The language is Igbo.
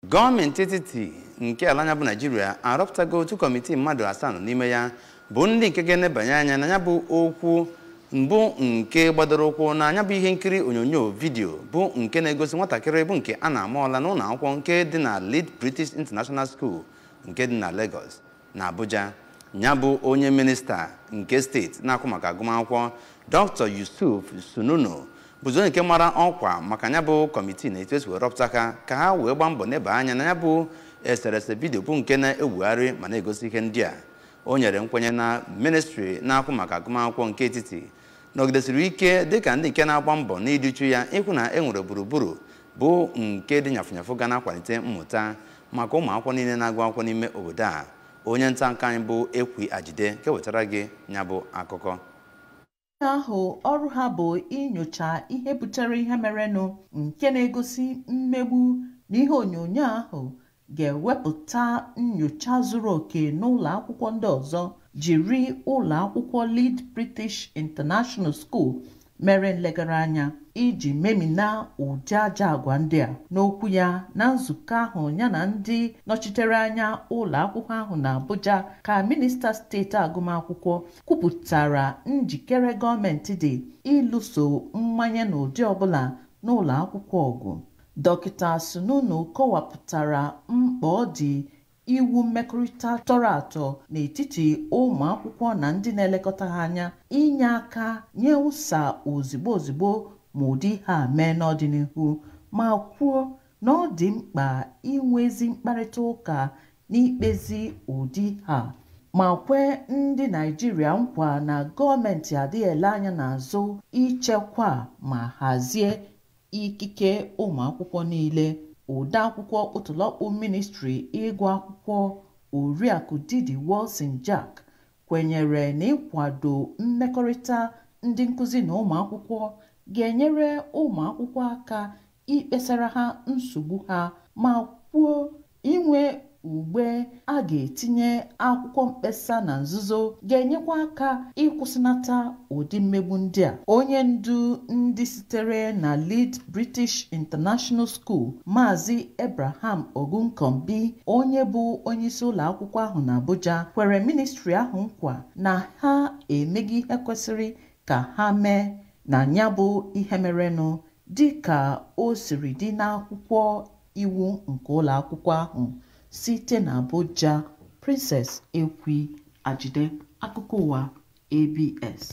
Gọọmenti etiti nke ala anya bụ Naijiria arọpụtago otu kọmitii mmadụ 7 nọ n'ime ya, bụ ndị nke ga-enebanye anya na ya bụ okwu mbụ nke gbadoro ụkwụ na ya bụ ihe nkiri onyonyo vidiyo bụ nke na-egosi nwatakịrị bụ nke a na-ama ọla n'ụlọ akwụkwọ nke dị na Lead British International School nke dị na Lagos na Abuja. Ya bụ onye minista nke steeti na-akwụ maka agụmakwụkwọ, Dr. Yusuf Sununu, bụzi onye nke mara ọkwa maka ya bụ kọmitii na etu esi wee rọpụta ha ka ha wee gbaa mbọ neba anya na ya bụ eserese vidiyo bụ nke na-ewugharị ma na-egosi ihe ndị a. O nyere nkwenye na ministri na-akwụ maka agụmakwụkwọ nke etiti nọgidesiri ike dịka ndị nke na-agba mbọ n'iduchu ya ịhụ na e nwere gburugburu bụ nke dị nyafụnyafụ ga na-akwalite mmụta maka ụmụ akwụkwọ niile na-agụ akwụkwọ n'ime obodo a. Onye nta akụkọ anyị bụ Ekwi Ajide nke wetara gị ya bụ akụkọ. Ahụ ọrụ ha bụ inyocha ihe butere ihe merenụ nke na-egosi mmegbu n'ihe onyonyo ahụ ga-ewepụta nnyocha zuru oke n'ụlọ akwụkwọ ndị ọzọ, jiri ụlọ akwụkwọ Lead British International School mere nlegara anya iji memina ụdị ajọ agwa ndị a. N'okwu ya na nzukọ ahụ ya na ndị nọchitere anya ụlọ akwụkwọ ahụ na Abuja, ka minista steeti agụmakwụkwọ kwupụtara njikere gọọmenti dị ịlụso mmanye n'ụdị ọbụla n'ụlọ akwụkwọ ọgụ. Dọkịta Sununu kọwapụtara mkpa ọ dị iwu mmekọrịta tọrọ atọ n'etiti ụmụ akwụkwọ na ndị na-elekọta ha anya, inye aka nye ụsa ozigbo ozigbo ma ụdị ha mee n'ọdịnihu, ma kwuo na ọ dị mkpa inwe ezi mkparịta ụka n'ikpezi ụdị ha, ma kwee ndị Naijiria nkwa na gọọmenti adịghị ele anya n'azụ ichekwa ma hazie ikike ụmụ akwụkwọ niile. Odeakwụkwọ ụtụlọkpụ ministri ịgụ akwụkwọ, Oriakụ Didi Wilson Jack, kwenyere na ịkwado mmekọrịta ndị nkụzi na ụmụ akwụkwọ ga-enyere ụmụ akwụkwọ aka ikpesara ha nsogbu ha, ma kwuo inwe ugbe a ga-etinye akwụkwọ mkpesa na nzuzo ga-enyekwa aka ịkwụsịnata ụdị mmegbu ndị a. Onye ndu ndị sitere na Lead British International School, Maazị Abraham Ogunkombi, onye bụ onyeisi ụlọ akwụkwọ ahụ na Abuja, kwere ministri ahụ nkwa na ha emeghị ihe kwesịrị ka ha mee na ya bụ ihe merenụ dị ka o siri dị n'akwụkwọ iwu nke ụlọ akwụkwọ ahụ. Site na Abuja, Princess Ekwi Ajide, akụkọ ụwa ABS.